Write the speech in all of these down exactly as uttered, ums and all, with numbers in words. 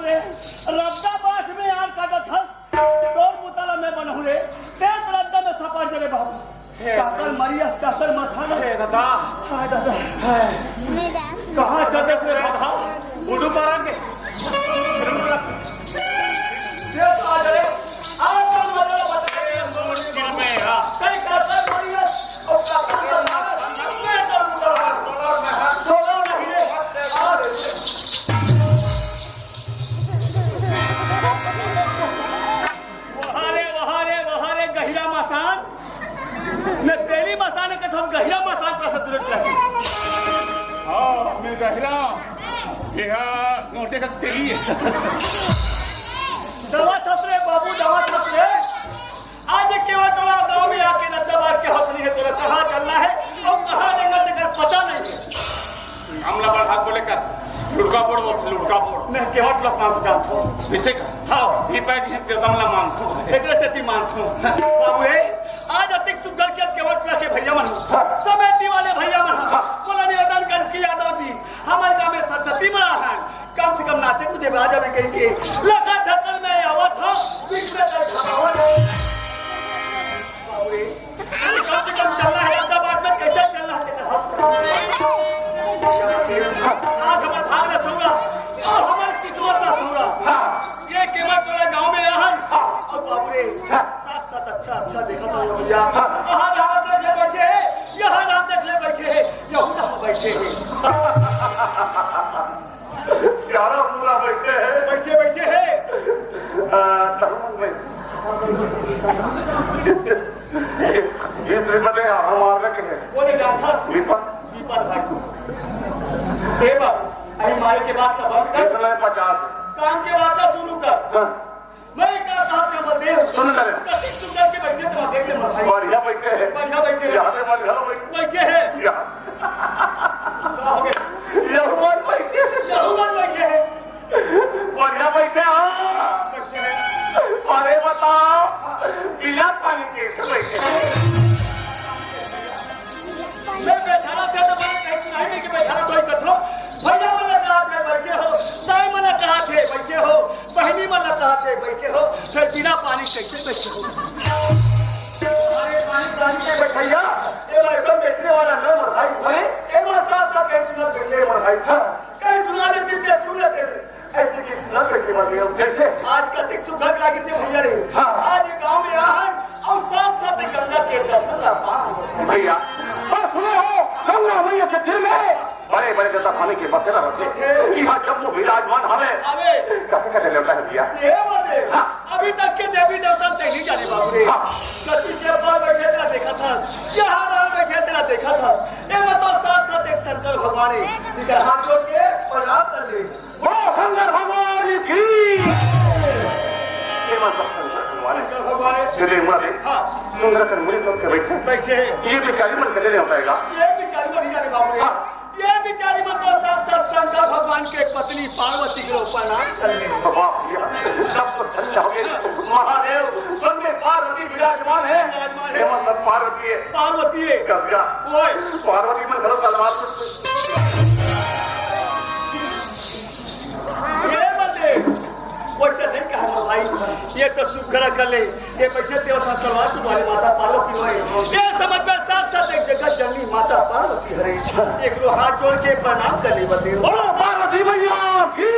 रद्दा बांस में यार काटत हस, तोर बुता ला मैं बनहूं रे, तें तो रद्दा में सपट दे रे बाबू। हे काकर मरियस, काकर मसान। हे दादा। हाय दादा। हे। कहाँ चले रे बाबा? बुडू पारा के। ये तो आ जाए। आज तो मजा बता दे। मुश्किल में है। कई काकर मरियस, और काकर मसान। मैं तो उनका हाथ सोलह नहीं रे। आज वाह रे, वाह रे, वाह रे, गहिरा मसान। मैं तेली मसान के हम गहिरा मसान पर सतरत लगे। हाँ, मैं गहिरा। ये हा नोटे का तेली है। दवा थस रे बाबू, दवा थस रे। आज ये केवट टोला गांव में आके नद्दा बाज के हंस रही है, तेरा कहाँ चलना है और कहाँ लेकर तेरा पता नहीं है। हमला बढ़ा बोले का, लुड़का बोड़ बोल, लुड़का बोड़। मैं केवट लोग नाम से जानता हूँ। इसे का? हाँ। ये पैक है, तेरा हमला मानता हूँ। एकरे से ती मानता हूँ। बाबू रे, आज अतिक सुग्घर के केवट टोला के भैया मन, समेती वाले भैया मन, बोला निवेदन कर इसके यादव जी, हमारे गांव में सरस्वती मड़ा है, कम से कम नाचे कूदे में आ जावे कहीं के। लगा धक्कर में आवत हो, बीच में दर्द हवा हो। बाबू रे, अरे कम से कम चलना है, अहमदाबाद में कैसे चलना है? आज हमारे भाग ना सौरा, और हमारे किस्मत ना सौरा। ये केवट टोला गांव में रहन, और बाबू रे, साथ साथ अच्छा अच्छा देखा था भैया। यहाँ रात में बैठे हैं, यहाँ रात में बैठे हैं, यहाँ बैठे हैं। चारा पूरा बैठे हैं। बैठे, बैठे हैं। आ, तहमन में। ये विपद है, हमार रख है। बोले जा, हाँ। विपद। विपद भाई। हे बाबू, अरे मारे के बात का बंद कर। इतना पचास। काम के बात का शुरू कर। हाँ। मैं का काम का बंद दे। सुन ले। कति सुंदर के बैठे तो देख ले भाई। बढ़िया बैठे हैं। बढ़िया बैठे हैं। यहाँ पे बढ़िया बैठे। बैठे हैं। यहाँ। का हो गया? यहाँ पर बैठे हैं। यहाँ पर बैठे हैं। बढ़िया बैठे हो। अरे बताओ, बिना पानी के कैसे बैठे हो? मैं बैठा थे तो मैं कहीं सुनाई नहीं कि बैठा कोई कथो। भैया मन कहा थे बैठे हो, दाई मन कहा थे बैठे हो, बहनी मन कहा थे बैठे हो, फिर बिना पानी कैसे बैठे हो? अरे पानी, पानी के बैठैया, ये भाई सब बेचने वाला ना भाई, ये मत साथ साथ कहीं सुना देते हैं भाई। कहीं सुना देते थे, सुन लेते थे। ऐसे कि सुना कैसे बन गए हो? कैसे? आज कतिक सुघर लागे से भैया रे। हाँ। आज ये गांव में आहन और साथ साथ ये गंगा के दर्शन ला पाहन। भैया, बस सुने हो, गंगा मैया के तीर में बड़े बड़े देवता भाने के बसेरा रहते। अच्छा। यहाँ जम्मू विराजमान हवे। अबे। कैसे कैसे देवता है भैया? ये बात है। हाँ। अभी तक के देवी देवता ते नहीं जाने बाबू रे। हाँ। कति से बाहर बैठे तेरा देखा था, यहाँ बाहर बैठे तेरा देखा था। ये बताओ साथ साथ एक शंकर भगवान है। इधर हाथ जोड़ के प्रणाम कर ले। बोलो शंकर भगवान की। ये मतलब शंकर भगवान है। शंकर भगवान है। तेरे मारे हाँ। सुंदर कर मुड़ी लोग के बैठे। बैठे हैं। ये बेचारी मन के ले होता है। ये बेचारी मन ही जाने बाबू रे। हाँ। ये बेचारी मन तो साक्षात शंकर भगवान के पत्नी पार्वती के ऊपर नाम कर ले। वाह भैया, सब तो धन्य हो गए। महादेव, संगे पार्वती विराजमान है। विराजमान है। ये मतलब पार्वती है। पार्वती है। गजगा। ओए। पार्वती मन घरो तलवार से ये बंदे, वैसे नहीं कहा भाई, ये तो सुघर कर ले, ये पैसे देव सलवार तुम्हारी माता पार्वती होए। ये समझ में साथ साथ एक जगह जन्मी माता पार्वती हरे। एक रो हाथ जोड़ के प्रणाम कर ले बंदे। बोलो पार्वती मैया की।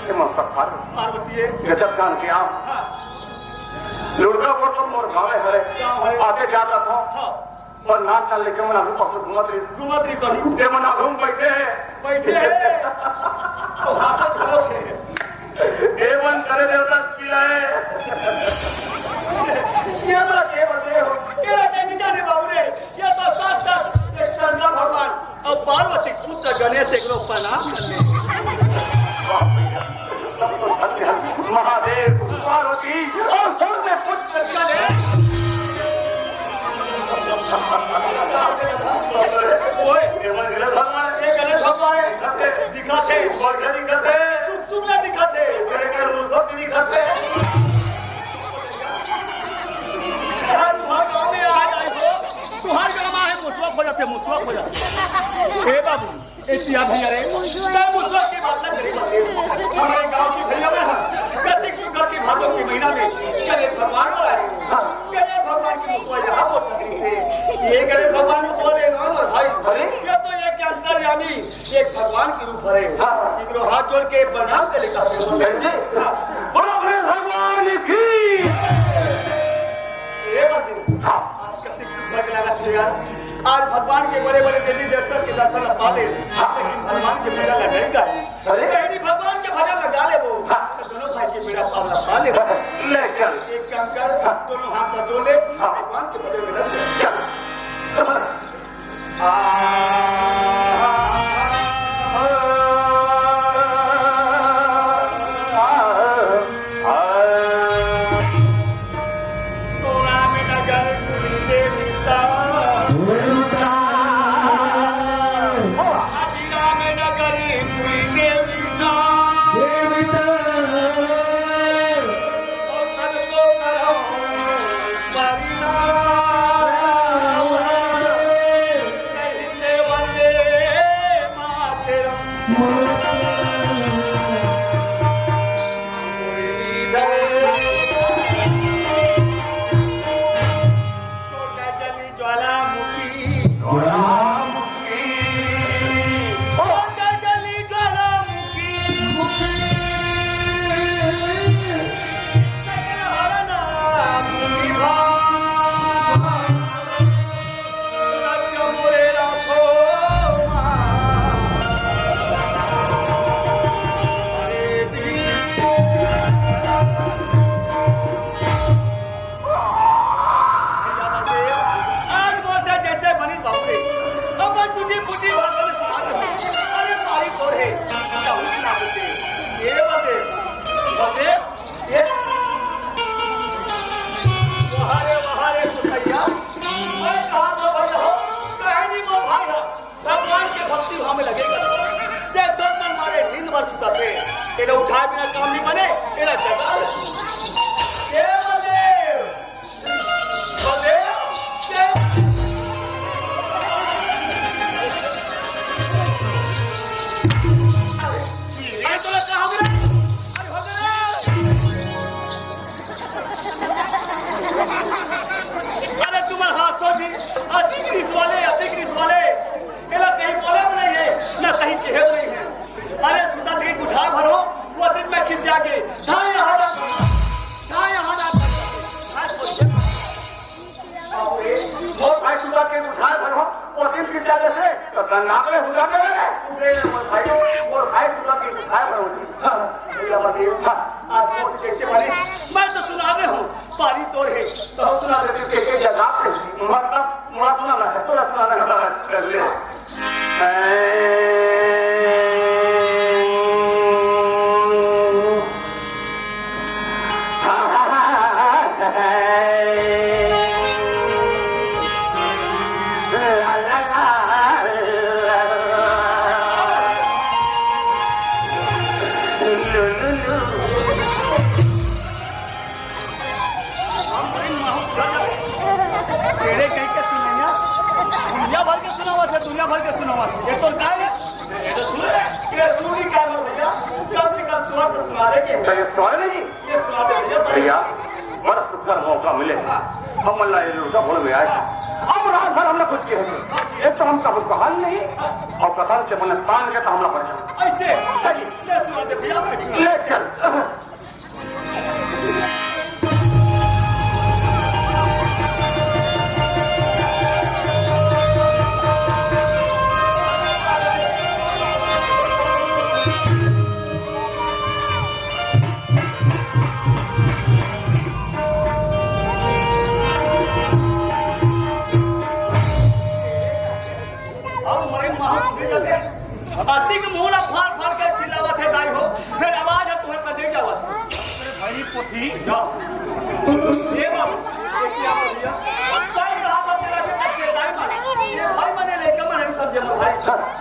ये माता पार्वती। पार्वती है। गजब कान के आप। हाँ। लुड़का बोल तो मोर गाँव हरे। गाँव हरे। आते जाता था। हाँ। पर नाच चाल लेके मन आगू पाछू घूमत रहिस। घूमत रहिस अभी। ते मन आगू में बैठे हे। बैठे हे। तो हाथ खड़े हे। ए मन करे देवता पिलाए। ये बात ये बचे हो। ये बचे नहीं जाने बाबू रे। ये तो साक्षात एक शंकर भगवान और पार्वती पुत्र गणेश एक लोग प्रणाम कर ले। महादेव, पार्वती और सब में पुत्र गणेश। ओए, ये मन गलत भगवान है। ये गलत भगवान है। दिखाते। बढ़िया दिखाते। सुख सुख ना दिखाते। ये कर मुझको दिखाते। तुम्हारे गांव में आ जाए हो, तुम्हारे गांव में आए, मुसवा खो जाते, मुसवा खो जाते। हे बाबू, ए पिया भैया रे, तैं मुसवा के बात ला करे बते। हमरे गांव के भैया में हम कतिक सुग्घर के भादो के महीना में गणेश भगवान बर आए। हाँ। गणेश भगवान के मुसवा यहाँ वो छतरी से। ये गणेश भगवान मुसवा ले ना भाई। अरे? ये तो एक अंतर्यामी, एक भगवान के रूप हरे। हाँ। इकरो हाथ जोड़ के प्रणाम करे का। कैसे? हाँ। बोलो गणेश भगवान की। ए बंदी। हाँ। आज कतिक सुग्घर के लागत हे यार। आज भगवान के बड़े-बड़े देवी देवता के दर्शन ला पा ले, लेकिन भगवान के भजन ला नहीं गाए। अरे? कहनी भगवान के भजन ला गा लेबो, हाँ। तो दोनों भाई के बेड़ा पार ला पा लेबो। ले चल। एक काम कर, हाँ। दोनों हाथ ला जोड़ ले, हाँ। भगवान के भजन में लग जा। चल। आ, आ, आ, आ, आ। तो रामनगर कुल देवता। देवता। अभी रामनगर कुल देवता। देवता। और सबको करो परिणाम। जय हिंद, वंदे मातरम। मुरलीधर। तो जय जली ज्वालामुखी। ज्वालामुखी। ओ जय जली ज्वालामुखी। सकल हरना मुनि भाग। आज मोर से जैसे बनी बाप रे, अपन टूटी फूटी भाषा में सुना दे। अरे पारी तोर हे, कहूँ ना बोलते। ये बात है, बात है। ये। वाह रे, वाह रे, सुतैया। मैं कहा था भाई हो, कहे नहीं मोर भाई हो। भगवान के भक्ति भाव में लगेगा। देख, दस मन मारे, नींद भर सुता थे। एला उठाए बिना काम नहीं बने, एला जगा ले। ये बलदेव, बलदेव, ये। अरे, अरे, तोला का हो गया? अरे, हो गया। अरे तुम्हर हाथ सोची, अधिक रिस वाले, अधिक रिस वाले। एला कहीं बोले भी नहीं है, ना कहीं कहे भी नहीं है। अरे सुता थे कुठार भरो, वो दिन में खिसिया के, धाय यहाँ ना, धाय यहाँ ना। अरे, वो भाई सुता के कुठार भरो, वो दिन खिसिया जैसे, तो दंडाकले हो जाते हैं। पूरे ना वो भाई, वो भाई सुता के कुठार भरो जी। हाँ, भैया बलदेव, हाँ, आज मोर से कैसे बारिश, मैं तो सुना रहे हूँ। पानी तोर हे, तो हम सुना देते के, के जगह पे, मतलब, मोला सुनाना है, तोला सुनाना है, चल ले। तेरे कहीं के सुनैया, दुनिया भर के सुनावत हे, दुनिया भर के सुनावत हे। ये तो काय हे? ये तो सुन ले, ये सुनी का हो भैया? कम से कम स्वर तो सुना दे के। तो ये स्वर नहीं? ये सुना दे भैया। भैया, बड़ा सुंदर मौका मिले। हमन ला ये लुरगा बोल में आए। हम रात भर हमने कुछ किया नहीं। एक तो हम कबूल कहान नहीं, और कसम से बने तान के तो हमला पड़ जाए। ऐसे? चलिए। ले सुना दे भैया, मैं सुना। ले चल। अउ मरे महाबुद्धि जैसे अतिक मुंह ला फाड़ फाड़ के चिल्लावत हे दाई हो, फेर आवाज ह तुहर कर नहीं जावत। अरे भाई पोथी। जा। ये बाबू, ये क्या बोल दिया? सही कहा था तेरा भी अच्छे दाई माने। ये भाई माने लेकर मैं नहीं समझे मोर भाई।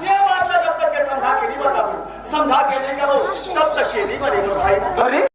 ये बात मैं जब तक के समझा के नहीं बताऊँ, समझा के नहीं करो, तब तक के नहीं बने मोर भाई। अरे?